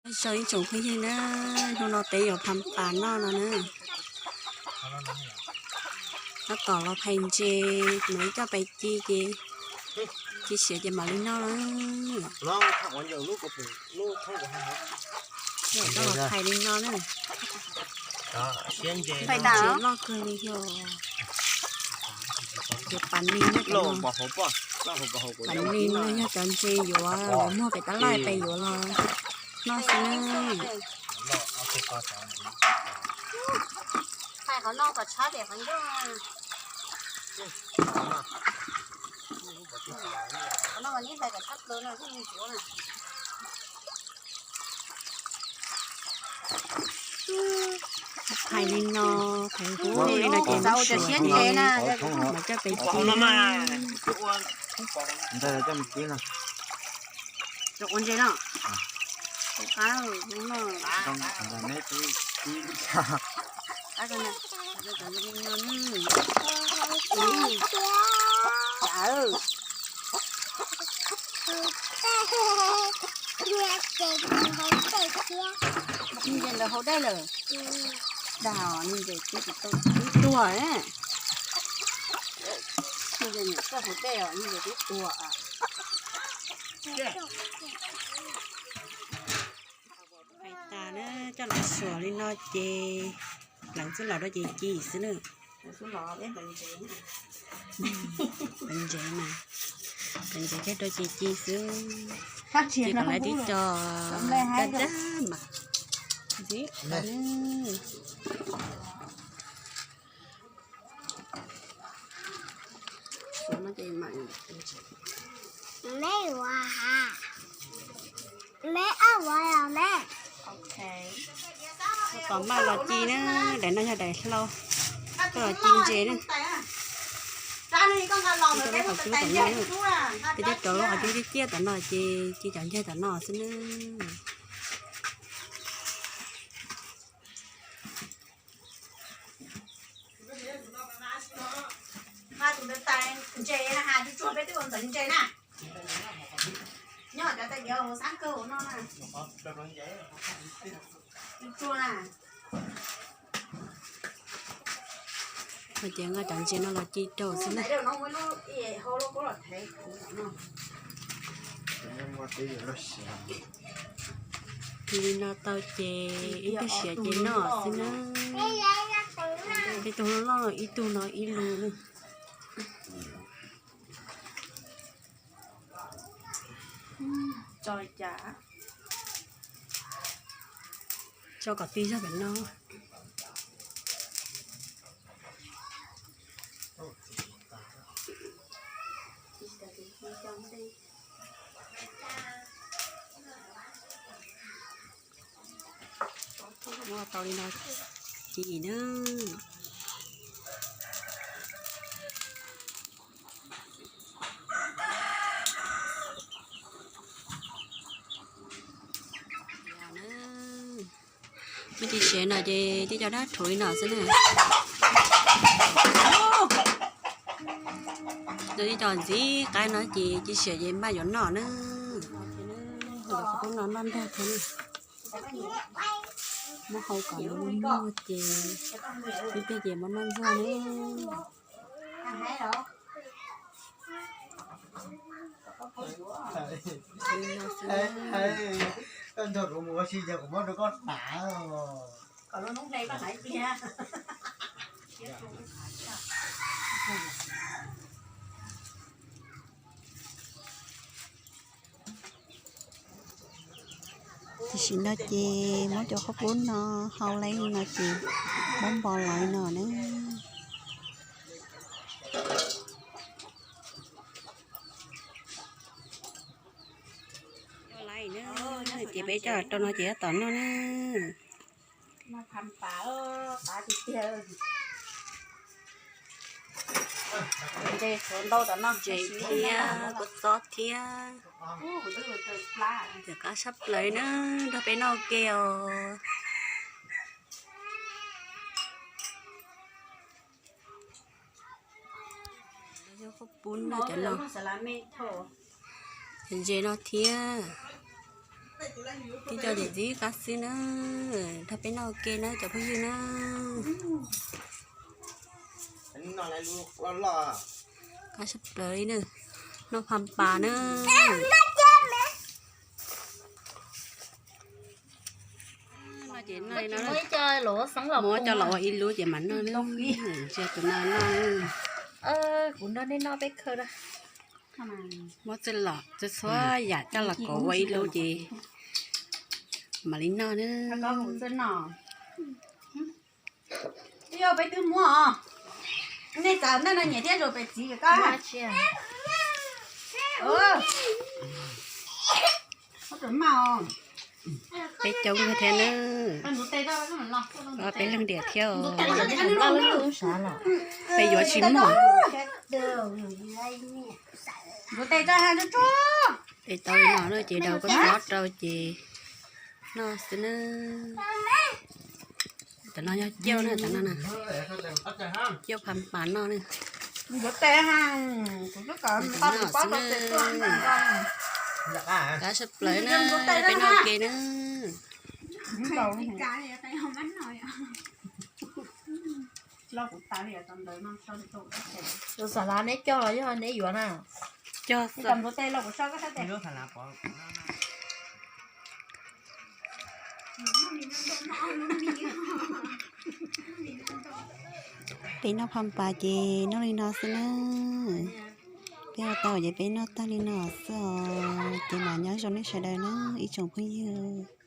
Nyob zoo ib tsoom phooj ywg na, hnub no peb yuav phaj pas noj no na. Tab tom los phais ntses, mus ib coj pais ci ces ci siav ces mam li noj na. Coj los phais li no na. Ntses loj kawg li thiab. Ces pas ni na, pas ni no yog cov ntses yuav muag pem tab laj pes yuav los noj xwb na. Phais li no, phais huv li no ces muab siav ces mam coj pais ci. Ntses no. Ntses ntawd hau dej lawm. Dag, ntses twb tsis tau, twb tuag. Ntses niam txawj hau dej os, ntses twb tuag. Phais tas na, coj los suav li no ces pleev txuj lom rau ces ci xwb na. Pleev ntses mas, pleev ntses kiag rau ces ci xwb. Ces kom lawv tib co dab dab mas. Kom maj los ci na, daim no yog daim hlau, coj los ci ntses na. Coj lub qhov cub tom no, peb coj rau lub qhov cub ciaj ciaj tom no ces ci cov ncaig tom no xwb na. Ces nqa cov ntses no los ci rau xwb na. Ci li no tau ces ib tug siav ces noj xwb na. Tej tug loj loj ib tug no ib lub na. Tso kom ti zog pem no. Muab tau li no ci na. Muab ci siav no ces tib co dab rhuv li no xwb na. Ces tib co ntxiv qaib no ces ci siav ces maj yuav noj na. Qhov qub no noj nrog thiab na. Muab hau kom nws muag ces ib pliag ces muab noj ntxuag na. Koj nrog kuv mus ua si ces kuv muab rau koj hnav. Tam sim no ces muab cov qhaub poob no hau lawm no ces muab npo lawm no na. Ces peb coj rau no ces tab tom noj na. Ntses thiab kua txob thiab. Ntxim qab tshaj plaws na, nrog peb noj ua ke os. Qhaub poob no cov no, ntses no thiab. Tib co yam ntxim qab xwb na, nrog peb noj ua ke na cov phooj ywg na. Qab tshaj plaws li na, noj phaj pas na. Muab coj los ua ib lub ces mam noj na. Ntsia tus no noj. Kuv nrog nej noj peb khaw. Muab txhua txhua yam coj los kom ua ib lub ces mam li noj na. Yog peb twb muab os. Nej txav ntawm no nyiam thiab, zaum pem txiv pem koj. Peb coob thiab na. Peb leeg diam thiab. Peb yuav tsis muaj. Tes tau li no na ces daus koj txhob rau ces noj xwb na. Tam no yog cauj na, tam no na, cauj phaj pas noj na. Qab tshaj plaws na, peb noj ua ke na. Tus xav lav neb cog los yog neb yuav na? Cog. Peb noj phaj pas ces noj li no xwb na. Peb ua tau ces peb noj tag li no xwb os, ces mam nyob zoo nej sawv daws na ib tsoom phooj ywg.